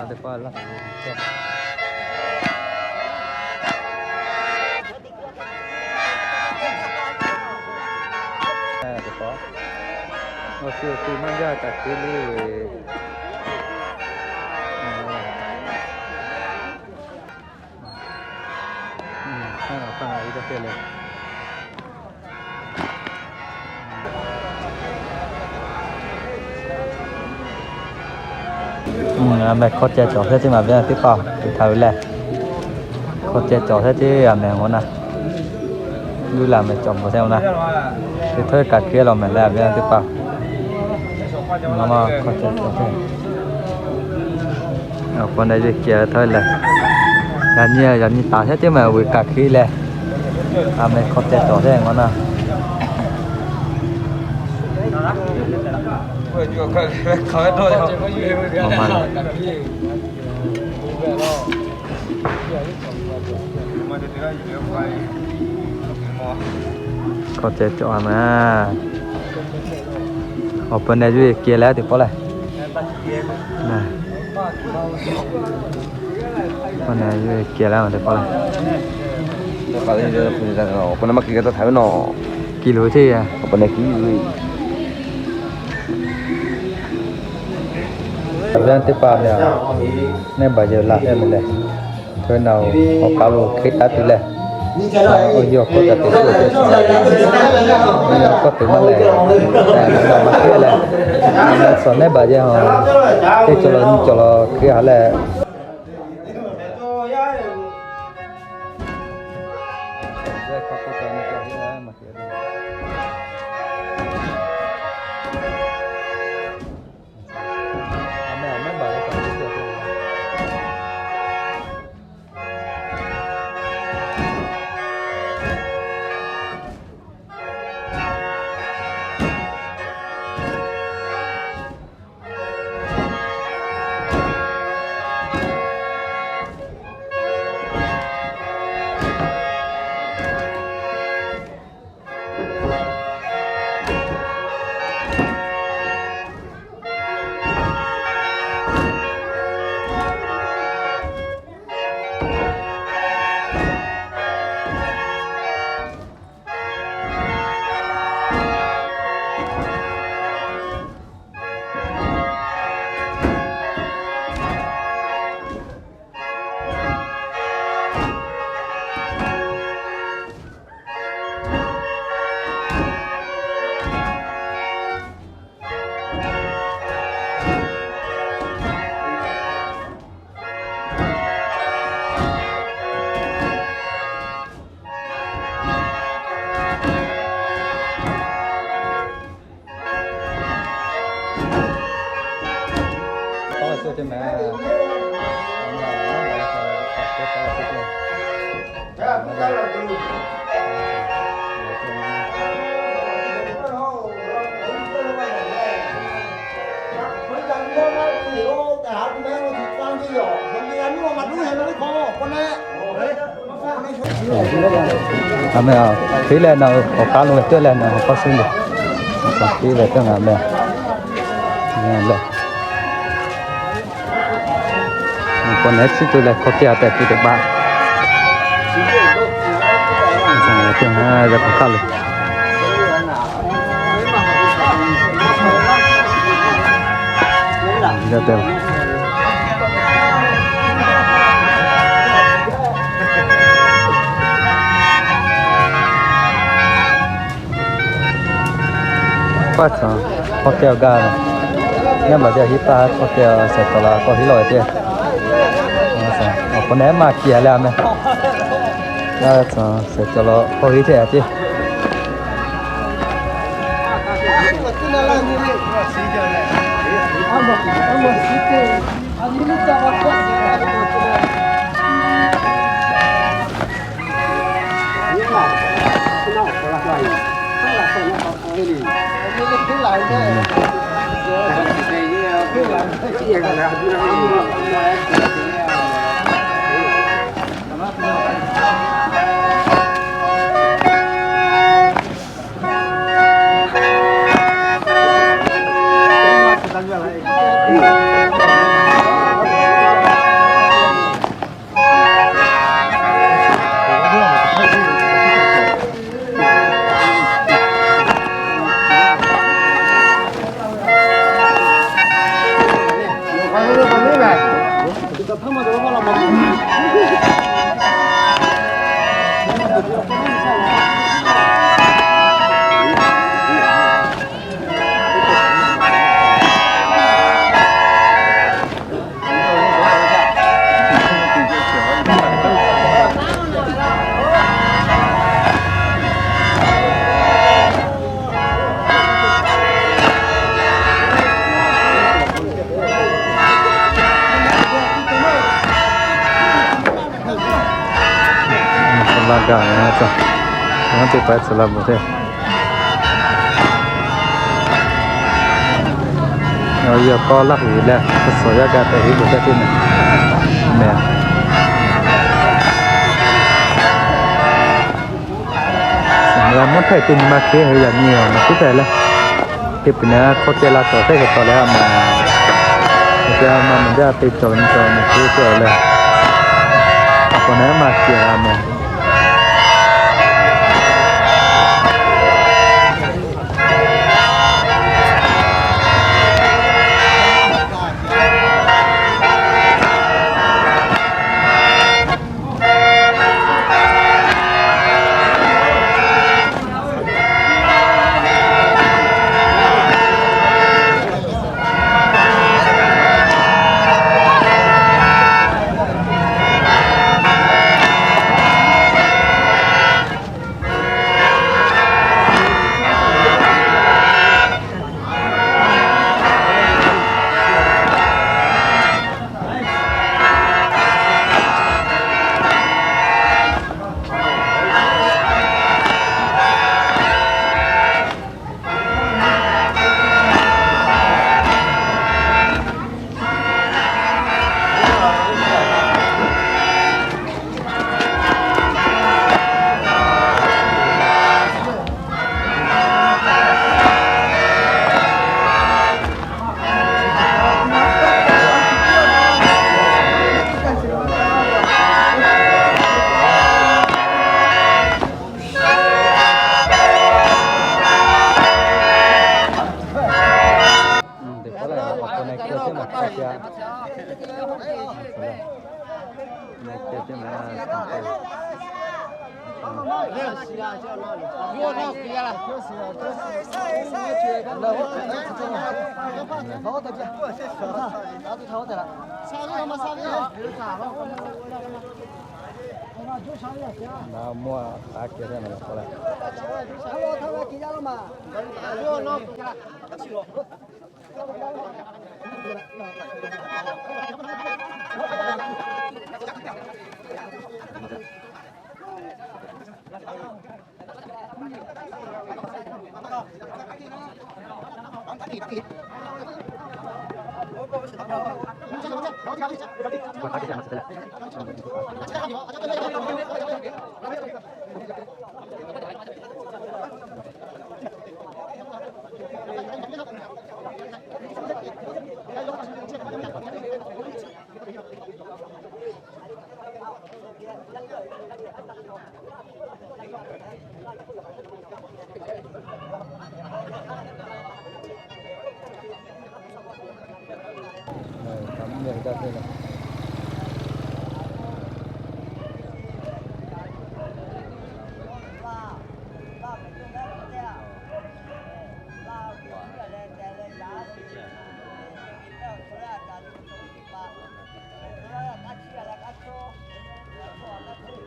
A teˇ hpaˍ laˇ. Awˬ shu awˬ shu maˇ jaˇ kaꞈ hk'e le ve. A meh hkawˇ ceh cawˬ htaˇ ceˇ maˬ ve teˇ hpaˍ, hk'e htaꞈ ve lehˬ, hkawˇ ceh cawˬ htaˇ ceˇ a meh ngawˬ na, luˇ la meh cawˬ mawˬ htaˇ na, hk'e htaˇ kaꞈ hk'e lawˬ meh leh a ve teˇ hpaˍ, ngaˬ ma hkawˇ ceh cawˬ htaˇ, awˬ pa na ve kehˬ ve htaˇ lehˬ, yaꞈ nyi yaꞈ nyi taˍ htaˇ ceˇ maˬ ve kaꞈ hk'e leh, a meh hkawˇ ceh cawˬ htaˇ ngawˬ na. Hkawˇ ceh cawˬ a meh. Awˬ pa na yuˬ e kehˬ leh teˇ pawˆ lehˬ. Awˬ pa na yuˬ e kehˬ leh teˇ pawˆ lehˬ. Awˬ pa na maˇ kehˬ g'a taˇ htaꞈ ve nawˬ, kehˬ lo ceˇ. Awˬ pa na kehˬ ve teˇ hpaˍ meh, neˇ baˬ yehˬ laˬ hpehꞈ ve lehˬ, hk'e na awˬ k'aˉ lo hk'e taˍ tuˬ lehˬ, awˬ yawˇ k'awꞈ ca te tuˬ, awˬ yawˇ k'awꞈ te maˇ lehˬ, maˇ hk'e leh, suhˍ neˇ baˬ yehˬ teˇ cawˬ la nyiˇ cawˬ la hk'e ha leh, A meh, hk'e leh na awˬ k'aˉ lo ve teˇ leh na awˬ hk'aw suh le, hk'e ve teˇ ngaˬ meh, leh, awˬ pa na chiˇ tuˬ leh hkawˇ ceh a tehꞈ tuˬ teˇ hpaˍ, teˇ ngaˬ yaꞈ k'aw hk'aˆ lo. Paˇ tsuhˍ hkawˇ ceh awˬ gaˇ, neˇ baˬ jaˇ hiˉ paˇ hkawˇ ceh awˬ shehˍ cawˬ la k'awꞈ hiˉ lawˬ ve ceh. Awˬ pa na maˇ kehˬ leh a meh, shehˍ cawˬ la k'awꞈ hiˉ ceh a ceh. Tcuh laˇ gaˇ ve, tcuh laˇ bvuhꞈ hteˇ. Awˬ yawˇ k'awˇ laˇ hui leh, k'o suhˍ yaˇ gaˇ tehꞈ heˆ k'o tehꞈ teˇ meh, meh. Mvuhˇ htaˇ teˇ nyi ma hk'e hui yaꞈ nyi awˬ maˬ kuˉ hpehꞈ leh, teˇ peuˬ na hk'awˇ ceh la tawˍ teˇ hk'e tawˍ leh a maˬ, te a maˬ meh jaˇ te cawˬ nyi cawˬ maˬ kuˉ cawˬ leh, a k'awꞈ na maˬ ceh la meh.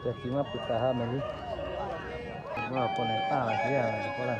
Ca ci maˇ pui taˍ ha meh liˇ. Maˇ k'o na taˇ la ce a k'o la.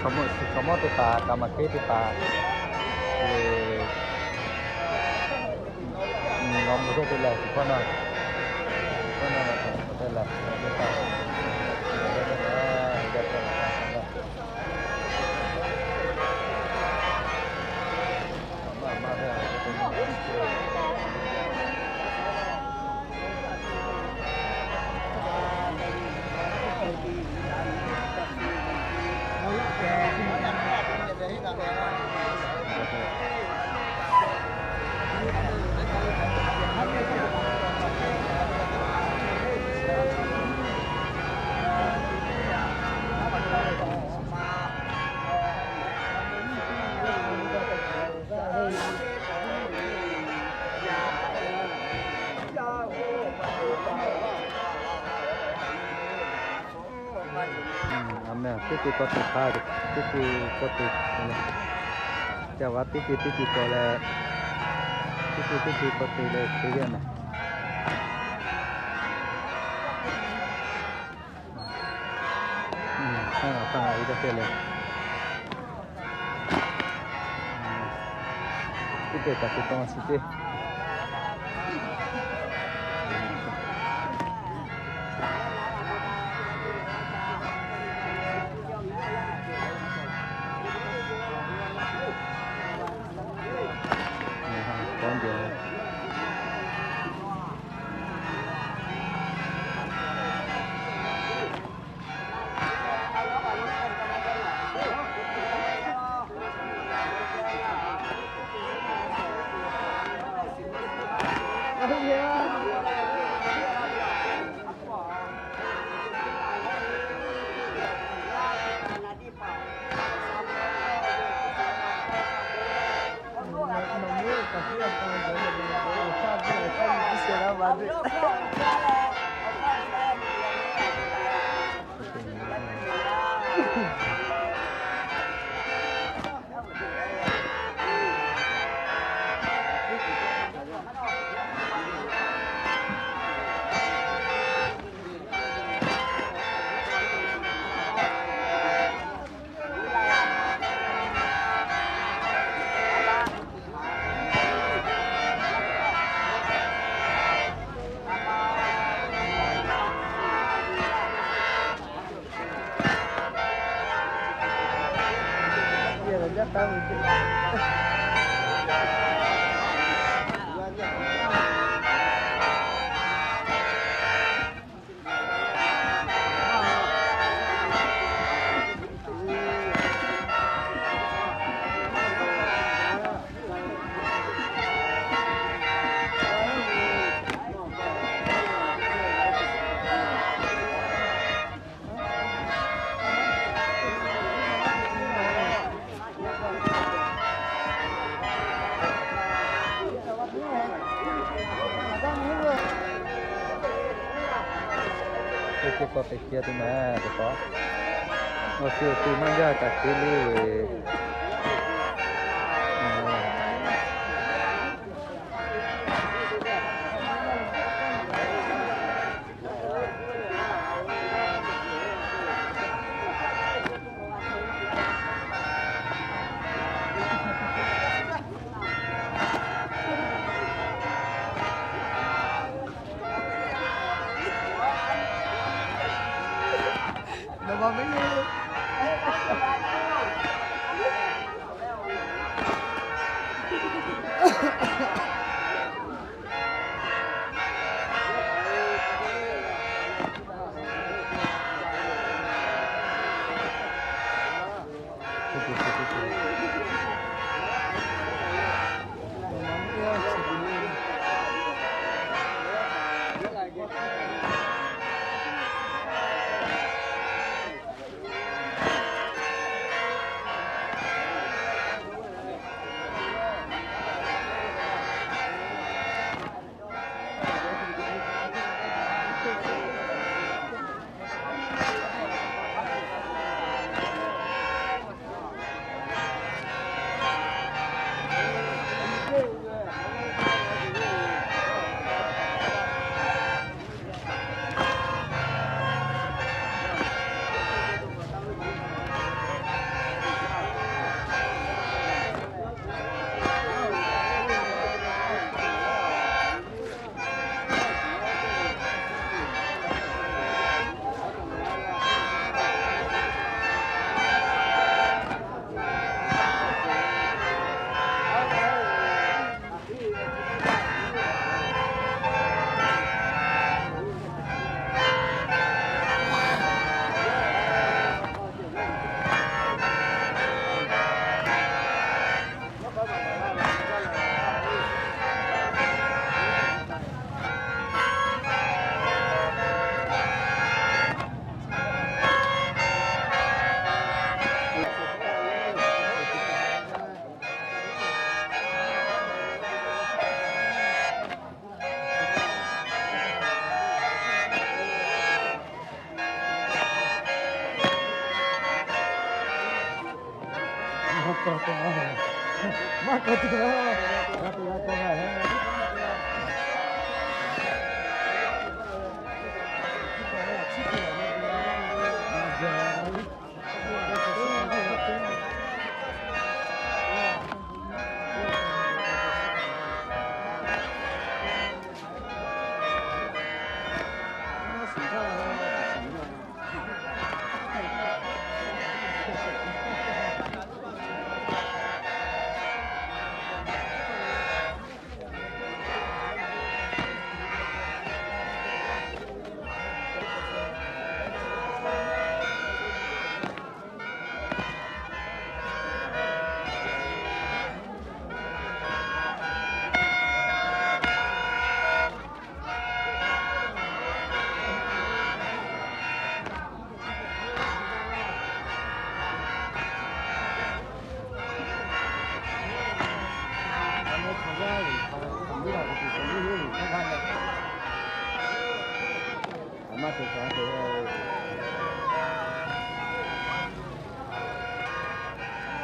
Chaw mawˇ teˇ hpaˍ, kaꞈ maˬ hk'e teˇ hpaˍ, ngaˬ mawˬ hk'e te leh, hkawˇ na, hkawˇ na, hkawˇ te leh, Amen. Teˇ te k'awꞈ te hk'a, teˇ te k'awꞈ te, ca va teˇ te teˇ te k'awꞈ leh, teˇ te teˇ te k'awꞈ te leh te ve meh. Hk'aˇ ngaˬ hk'aˇ ngaˬ ve ca te leh, teˇ te kaꞈ te taw a shiˍ teˇ. Teˇ ceuˬ k'awꞈ teꞈ hkiˇ tuˬ maˇ teꞈ k'awꞈ, awˬ te awˬ te maˇ jaˇ kaꞈ hk'e le ve. Maˇ kawˆ tuˬ, maˇ kawˆ tuˬ, maˇ kawˆ tuˬ.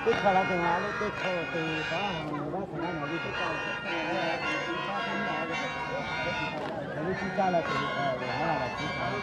Teˇ hk'aˇ la te ngaˬ le, teˇ hk'aˇ te taˉ, ngaˬ hui Laˇ huˍ naˉ ngaˬ hui teˇ hk'aˇ, ngaˬ hui ciˇ caˇ la te, ngaˬ hui laˬ ciˇ caˇ.